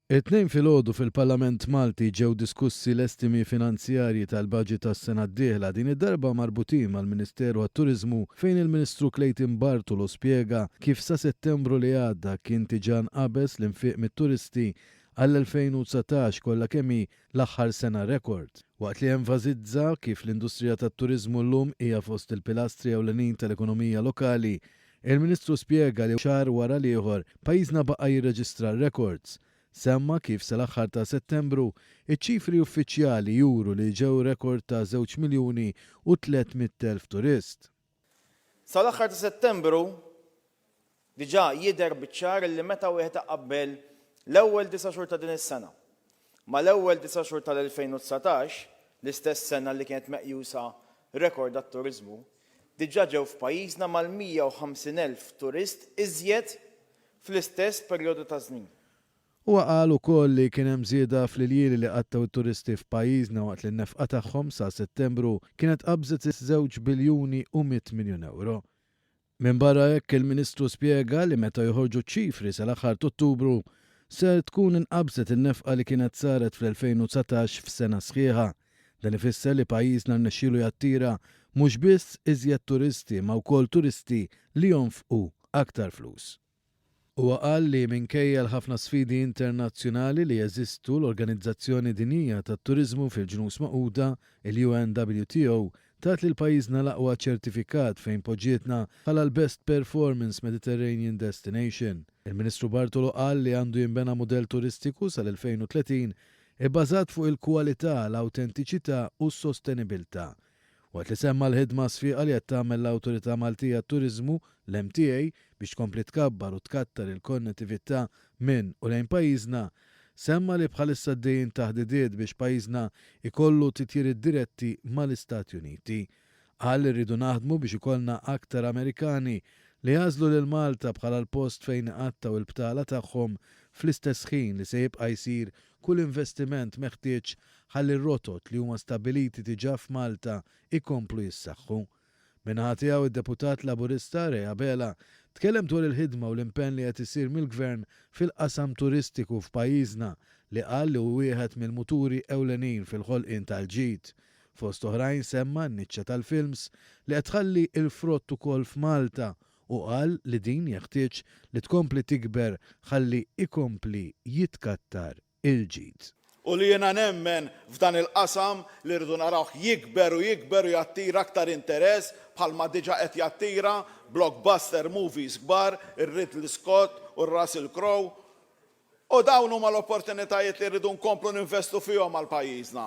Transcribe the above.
It-Tnejn filgħodu fil-Parlament Malti ġew diskussi l-estimi finanzjarji tal-baġit għas-sena d-dieħla, din id-darba marbutin mal-Ministeru għat-Turiżmu fejn il-Ministru Clayton Bartolo spjega kif sa Settembru li għadda kien diġà nqabeż l-infiq mit-turisti għall-2019 kollha kemm hi l-aħħar sena rekord. Waqt li enfasizza kif l-industrija tat-turiżmu llum hija fost il-pilastri ewlenin tal-ekonomija lokali, Il-Ministru spjega li xahar wara l-ieħor, pajjiżna baqa' jirreġistra rekords. Semma kif sal-aħħar ta' Settembru, iċ-ċifri uffiċjali juru li ġew rekord ta' żewġ miljuni u 300,000 turist. Sal-aħħar ta' Settembru, diġà jidher biċ-ċar li meta wieħed iqabbel l-ewwel disa' xhur ta' din is-sena mal-ewwel disa' xhur tal-2019, l-istess sena li kienet meqjusa rekord għat-turiżmu, Diġà ġew f'pajjiżna mal-150,000 turist iżjed fl-istess perjodu ta' żmien. Huwa qal ukoll li kien hemm żieda fl-iljieli li qattgħu t-turisti f'pajjiżna waqt li n-nefqa tagħhom sa Settembru kienet qabżet iż-żewġ biljuni u mitt miljun ewro. Minbarra hekk il-Ministru spjega li meta joħorġu ċ-ċifri sal-aħħar t'Ottubru ser tkun inqabżet in-nefqa li kienet saret fl-2019 f'sena sħiħa. Dan ifisser li pajjiżna rnexxielu jattira mhux biss iżjed turisti imma wkoll turisti li jonfqu aktar flus. Huwa qal li minkejja l-ħafna sfidi internazzjonali li jeżistu l-Organizzazzjoni Dinjija tat-Turiżmu fil-Ġnus Magħquda, il-UNWTO, tat lil pajjiżna l-aqwa ċertifikat fejn poġġietna bħala l-Best Performance Mediterranean Destination. Il-Ministru Bartolo qal li għandu jinbena mudell turistiku sal-2030 ibbażat fuq il-kwalità, l-awtentiċità u s-sostenibilità. Waqt li semma l-ħidma sfiqa li qed tagħmel l-Awtorità Maltija għat-Turiżmu, l-MTA, biex tkompli tkabbar u tkattar il-konnettività minn u lejn pajjiżna, semma li bħalissa għaddejjin taħdidiet biex pajjiżna jkollu titjiriet diretti mal-Istati Uniti. Qal li rridu naħdmu biex ikollna aktar Amerikani li jagħżlu lil Malta bħala l-post fejn iqattgħu l-btala tagħhom fl-istess ħin li se jibqa' jsir kull investiment meħtieġ ħalli r-rotot li huma stabbiliti diġà f'Malta jkomplu jissaħħu. Min-naħa tiegħu id-Deputat Laburista Ray Abela tkellem dwar il-ħidma u l-impenn li qed isir mill-Gvern fil-qasam turistiku f'pajjiżna li qal li hu wieħed mill-muturi ewlenin fil-ħolqien tal-ġid. Fost oħrajn semma n-niċċa tal-films li qed tħalli l-frott ukoll f'Malta u qal li din jeħtieġ li tkompli tikber ħalli ikompli jitkattar il-ġid. U li jiena nemmen f'dan il-qasam li rridu narawh jikber u jikber u jattira aktar interess bħalma diġa qed jattira blockbuster movies kbar, ir-Ridley Scott u r-Russell Crowe. U dawn huma l-opportunitajiet li rridu nkomplu ninvestu fihom għal pajjiżna.